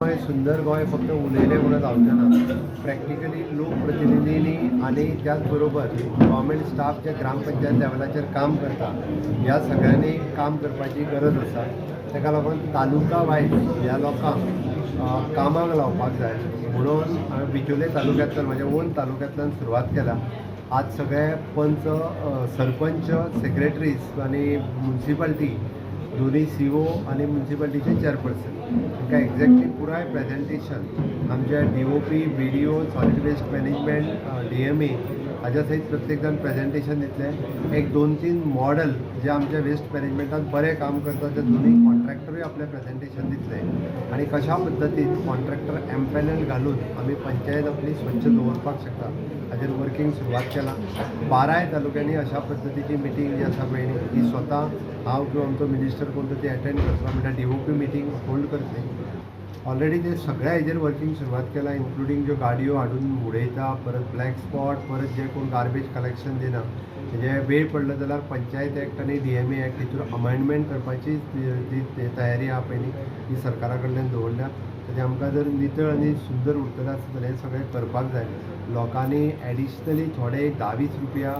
गोंय, सुंदर गोंय फक्त उलयलें म्हणून जावचें ना. प्रॅक्टिकली लोकप्रतिनिधींनी आनी त्याच बरोबर गव्हर्मेंट स्टाफ जे ग्रामपंचायत लेवलाचेर काम करता, ह्या सगळ्यांनी काम करपाची गरज आसा. ताका लागून तालुका वायज ह्या लोकांक कामाक लावपाक जाय म्हणून हांवें बिचोले तालुक्यांतल्यान, म्हज्या ओन तालुक्यांतल्यान सुरवात केल्या. आज सगळे पंच, सरपंच, सेक्रेटरीज आनी मुन्सिपाल्टी, दोन्ही सीओ आनी मुन्सिपाल्टीचे चेअरपर्सन तांकां एक्झॅक्टली पुराय प्रेजेंटेशन आमच्या DOP, BDO, solid waste management, DMA हाज्या सयत प्रत्येक जाण प्रेजेंटेशन दितले. एक दोन तीन मॉडल जे आमच्या वेस्ट मॅनेजमेंटात बरें काम करता, ते दोन्ही कॉन्ट्रॅक्टरूय आपलें प्रेजेंटेशन दितले आनी कशा पद्दतीन कॉन्ट्रॅक्टर एम्पॅनल घालून आमी पंचायत आपली स्वच्छ दवरपाक शकता, हाजेर वर्कींग सुरवात केलां. बाराय तालुक्यांनी अशा पद्दतीची मिटींग जी आसा पळय न्ही, ती स्वता हांव किंवा आमचो मिनिस्टर कोण तो ती एटेंड करतलो, म्हणल्यार डीओपी मिटींग होल्ड करतले. ऑलरेडी ते सगळ्या हेजेर वर्कींग सुरवात केला, इन्क्लुडींग ज्यो गाडयो हाडून उडयता, परत ब्लॅक स्पॉट, परत जे कोण गार्बेज कलेक्शन दिना, म्हणजे वेळ पडलो जाल्यार पंचायत एक्ट आनी डीएमए एक्ट हितूर अमेंडमेंट करपाची जी जी तयारी आहा पळय न्ही, ती सरकारा कडल्यान दवरल्या. तेजें आमकां जर नितळ आनी सुंदर उरतलें आसत जाल्यार हें सगळें करपाक जाय. लोकांनी एडिशनली थोडे एक 10-20 रुपया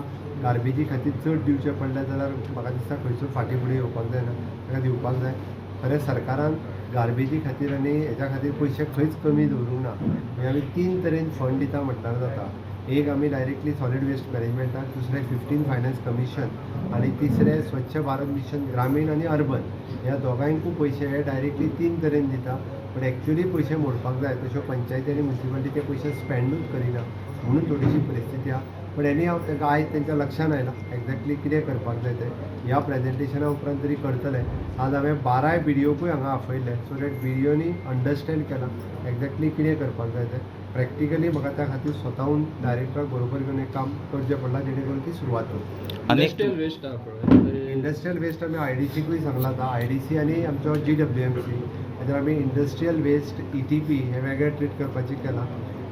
गार्बेजी खातीर चड दिवचे पडले जाल्यार म्हाका दिसता खंयसर फाटीं फुडें येवपाक जायना, ताका दिवपाक जाय. खरें सरकारान गार्बेजी खातीर आनी हेज्या खातीर पयशे खंयच कमी दवरूंक ना. म्हणजे आमी तीन तरेन फंड दिता म्हटल्यार जाता. एक, आमी डायरेक्टली सॉलीड वेस्ट मॅनेजमेंटाक, दुसरें 15 फायनान्स कमिशन आनी तिसरें स्वच्छ भारत मिशन ग्रामीण आनी अर्बन, ह्या दोगांयकूय पयशे हे डायरेक्टली तीन तरेन दिता. पण एक्च्युली पयशे मोडपाक जाय तश्यो पंचायती आनी मुन्सिपालिटी ते पयशे स्पेंडूच करिना, म्हणून थोडीशी परिस्थिती आहा. पण एनी हांव तांकां आयज तेंच्या लक्षान आयलां एक्झॅक्टली कितें करपाक जाय तें. ह्या प्रेजेंटेशना उपरांत तरी करतले. आज हांवें बाराय बीडीओकूय हांगा आपयल्ले, सो that बीडीओनी अंडरस्टँड केलां एक्झॅक्टली कितें करपाक जाय तें. प्रॅक्टिकली म्हाका त्या खातीर स्वताहून डायरेक्टराक बरोबर घेवन एक काम करचें पडलां, जेणे करून ती सुरवात जातली. आनी इंडस्ट्रियल वेस्ट आहा पळय. इंडस्ट्रियल वेस्ट आमी आयडीसीकूय सांगलां. आतां आयडीसी आनी आमचो जीडब्ल्यूएमसी हाजेर आमी इंडस्ट्रियल वेस्ट, ईटीपी हे वेगळे ट्रीट करपाचें केलां.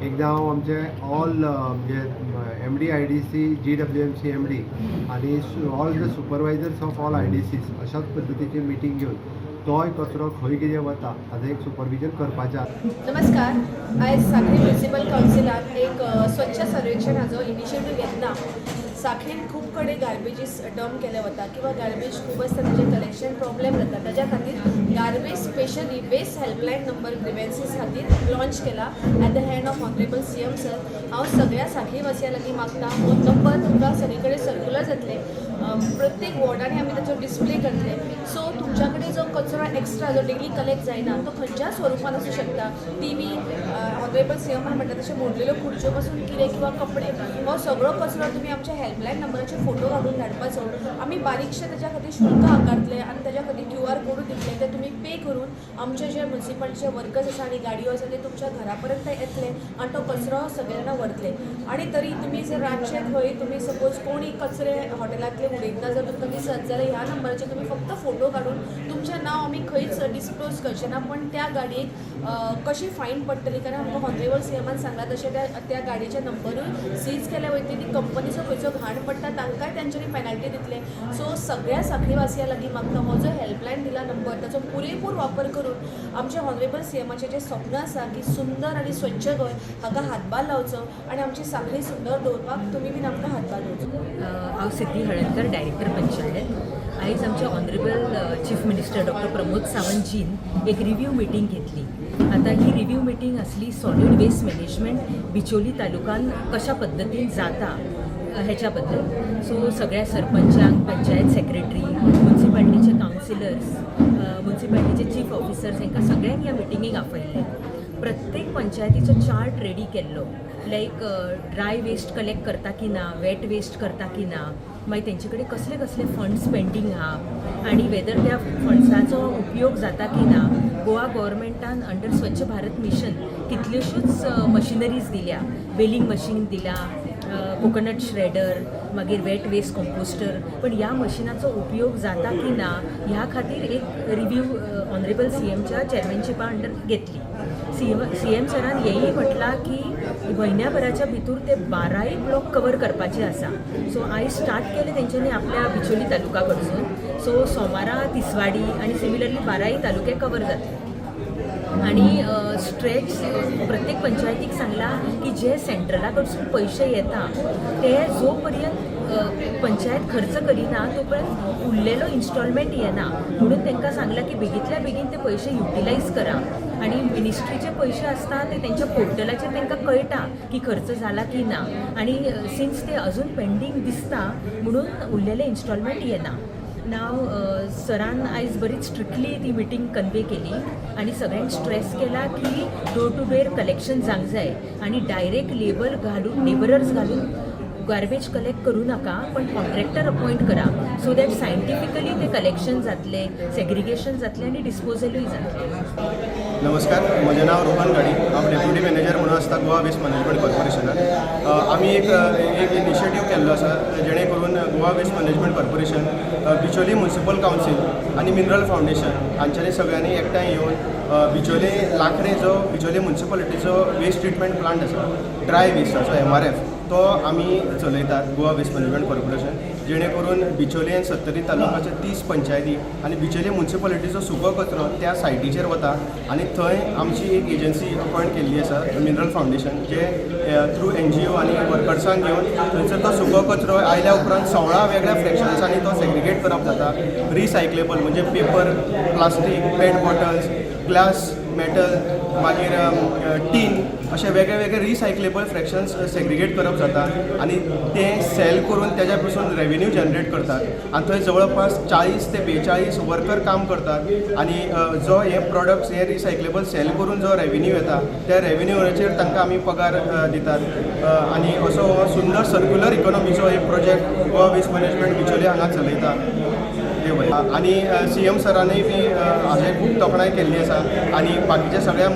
एकदां हांव आमचे ऑल म्हणजे एमडी आयडीसी, जीडब्ल्यूएमसी एमडी आनी all the supervisors of all IDCs अशाच पद्दतीची मिटींग घेवन तोय कचरो खंय कितें वता हाजें एक सुपरविजन करपाचें आसा. नमस्कार. आयज सांखळी म्युनिसिपल कावन्सिलान एक स्वच्छ सर्वेक्षण हाजो इनिशिएटीव घेतला. सांखळीन खूब कडेन गार्बेजीस डंप केले वता किंवा गार्बेज खूब आसता, तेजें कलेक्शन प्रॉब्लेम जाता. ताज्या खातीर garbage specially waste helpline number ग्रिवेन्सीस खातीर लॉन्च केला at the hand of honourable CM sir. हांव सगळ्या सांखळी वासियां लागीं मागता, हो नंबर तुमकां सगळे कडेन सर्कुलर जातले, प्रत्येक वॉर्डांनी आमी ताचो डिस्प्ले करतले. सो तुमच्या कडेन जो कचरो एक्स्ट्रा जो डेली कलेक्ट जायना, तो खंयच्याय स्वरुपान आसूं शकता. टीवी, ऑनरेबल सीएमान म्हणटा तशें मोडलेल्यो खुर्च्यो पासून कितें किंवा कपडे, हो सगळो कचरो तुमी आमच्या हेल्पलायन नंबराचेर फोटो घालून धाडपाचो. आमी बारीकशे ताच्या खातीर शुल्क आकारतले आनी ताच्या खातीर क्यूआर कोडूय दितले. ते तुमी पे करून आमचे जे मुन्सिपालिटीचे वर्कर्स आसा आनी गाडयो आसा, ते तुमच्या घरा पर्यंत येतले आनी तो कचरो सगळे जाणां व्हरतले. आनी तरी तुमी जर रातचे खंय तुमी सपोज कोणी कचरे हॉटेलांतले उडयतना जर तुमकां दिसत जाल्यार ह्या नंबराचेर तुमी फक्त फोटो काडून, तुमचें नांव आमी खंयच डिस्क्लोज करचे ना, पण त्या गाडयेक कशी फायन पडटली, कारण आमकां ऑनरेबल सीएमान सांगलां तशें त्या त्या गाडयेचे नंबरूय सीज केले वयतले. ती कंपनीचो खंयचो घाण पडटा, तांकांय तेंच्यांनी पेनल्टी दितले. सो सगळ्या सांखळीवासियां लागीं मागता, हो जो हेल्पलायन दिला नंबर, ताचो पुरेपूर वापर करून आमच्या ऑनरेबल सीएमाचें जें स्वप्न आसा की सुंदर आनी स्वच्छ गोंय, हाका हातभार लावचो आनी आमची सांखळी सुंदर दवरपाक तुमी बीन आमकां हातभार लावचो. हांव सिद्धी हळदकर, डायरेक्टर पंचायत. आयज आमचे honourable chief minister doctor Pramod सावंतजीन एक रिव्यू मिटींग घेतली. आतां ही रिव्यू मिटींग आसली सॉलीड वेस्ट मॅनेजमेंट बिचोली तालुकान कशा पद्दतीन जाता ह्याच्या बद्दल. सो सगळ्या सरपंचांक, पंचायत सेक्रेटरी, मुन्सिपाल्टीचे कावन्सिलर्स, मुन्सिपाल्टीचे चीफ ऑफिसर्स हांकां सगळ्यांक ह्या मिटिंगेक आपयल्ले. प्रत्येक पंचायतीचो चार्ट रेडी केल्लो, लायक ड्राय वेस्ट कलेक्ट करता की ना, वेट वेस्ट करता की ना, मागीर तेंचे कडेन कसले कसले फंड्स पेंडींग आहा आनी वेदर त्या फंड्साचो उपयोग जाता की ना. गोवा गोवोरमेंटान अंडर स्वच्छ भारत मिशन कितल्योश्योच मशिनरीज दिल्या, बेलिंग मशीन दिल्या, कोकोनट श्रेडर, मागीर वेट वेस्ट कंपोस्टर, पण ह्या मशिनाचो उपयोग जाता की ना ह्या खातीर एक रिव्यू ऑनरेबल सीएमच्या चेअरमॅनशिपा अंडर घेतली. सीएम सरान हेंय म्हटलां की म्हयन्याभराच्या भितूर ते बाराय ब्लॉक कवर करपाचे आसा. सो आयज स्टार्ट केलें तेंच्यांनी आपल्या बिचोली तालुका कडसून. सो सोमारा तिसवाडी आनी सिमिलरली बाराय तालुके कवर जातले. आनी स्ट्रेच प्रत्येक पंचायतीक सांगला की जे सेंट्रला कडसून पयशे येता ते जो पर्यंत पंचायत खर्च करिना तो पर्यंत उरलेलो इन्स्टॉलमेंट येना, म्हणून तांकां सांगलां की बेगींतल्या बेगीन ते पयशे युटिलायज करा. आनी मिनिस्ट्रीचे पयशे आसता ते तेंच्या पोर्टलाचेर तांकां कळटा की खर्च जाला की ना, आनी सिन्स ते अजून पेंडींग दिसता म्हणून उरलेले इन्स्टॉलमेंट येना. नाव सरान आयज बरीच स्ट्रिक्टली ती मिटींग कन्वे केली आनी सगळ्यांक स्ट्रेस केला की डोर टू डोर कलेक्शन जावंक जाय आनी डायरेक्ट लेबर घालून, लेबरर्स घालून गार्बेज कलेक्ट करूं नाका, पण कॉन्ट्रॅक्टर अपॉयंट करा, सो that scientifically ते कलेक्शन जातलें, सेग्रिगेशन जातलें आनी डिस्पोजलूय जातलें. नमस्कार, म्हजें नांव रोहन घाडी. हांव डेप्युटी मॅनेजर म्हणून आसता गोवा वेस्ट मॅनेजमेंट कॉर्पोरेशनान. आमी एक एक इनिशिएटीव केल्लो आसा, जेणे करून Goa waste management corporation, Bicholim municipal council आनी मिनरल फावंडेशन हांच्यांनी सगळ्यांनी एकठांय येवन बिचोले लाखरे जो बिचोले म्युनिसिपालिटीचो वेस्ट ट्रिटमेंट प्लांट आसा, ड्राय वेस्टाचो एमआरएफ, तो आमी चलयतात गोवा वेस्ट मॅनेजमेंट कॉर्पोरेशन, जेणे करून बिचोले आनी सत्तरी तालुकाच्या 30 पंचायती आनी बिचोले म्युनिसिपालिटीचो सुको कचरो त्या सायटीचेर वता आनी थंय आमची एक एजन्सी अपॉयंट केल्ली आसा, मिनरल फावंडेशन, जे थ्रू एनजीओ आनी वर्कर्सांक घेवन थंयसर तो सुको कचरो आयल्या उपरांत 16 वेगळ्या फ्रॅक्शन्सांनी तो सेग्रिगेट करप जाता. रिसायकलेबल म्हणजे paper, plastic, PET bottles, glass, metal, मागीर टीन, अशे वेगळे वेगळे रिसायकलेबल फ्रॅक्शन्स सेग्रिगेट करप जाता आनी ते सेल करून तेज्या पसून रेवेन्यू जनरेट करतात. आनी थंय जवळपास 40 ते 42 वर्कर काम करतात आनी जो हे प्रोडक्ट्स, हे रिसायकलेबल सेल करून जो रेवेन्यू येता, त्या रेवेन्यूचेर तांकां आमी पगार दितात. आनी असो हो सुंदर सर्क्युलर इकॉनॉमीचो एक प्रोजेक्ट गोवा वेस्ट मॅनेजमेंट बिचोले हांगा चलयता. देव बरें. आनी सीएम सरानूय बी हाजें खूब तोखणाय केल्ली आसा आनी बाकीच्या सगळ्या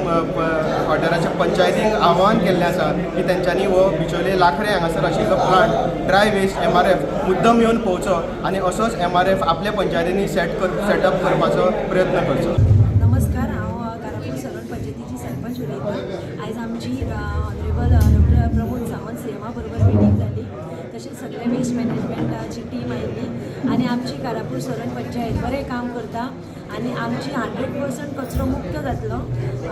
वाठाराच्या पंचायतींक आव्हान केल्लें आसा की तेंच्यांनी हो बिचोले लाखरे हांगासर आशिल्लो प्लांट, ड्राय वेस्ट एमआरएफ मुद्दम येवन पळोवचो आनी असोच एमआरएफ आपल्या पंचायतींनी सेटअप करपाचो प्रयत्न करचो. नमस्कार, हांव कारापूर सरण पंचायतीची सरपंच उलयतां. आयज आमची ऑनरेबल डॉक्टर प्रमोद सावंत सीएमा बरोबर मिटींग जाली. तशेंच सगळे वेस्ट मॅनेजमेंटाची टीम आयिल्ली आनी आमची कारापूर सरण पंचायत बरें काम करता आनी आमची 100% कचरो मुक्त जातलो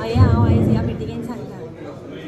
हें हांव आयज ह्या मिटिंगेन सांगता.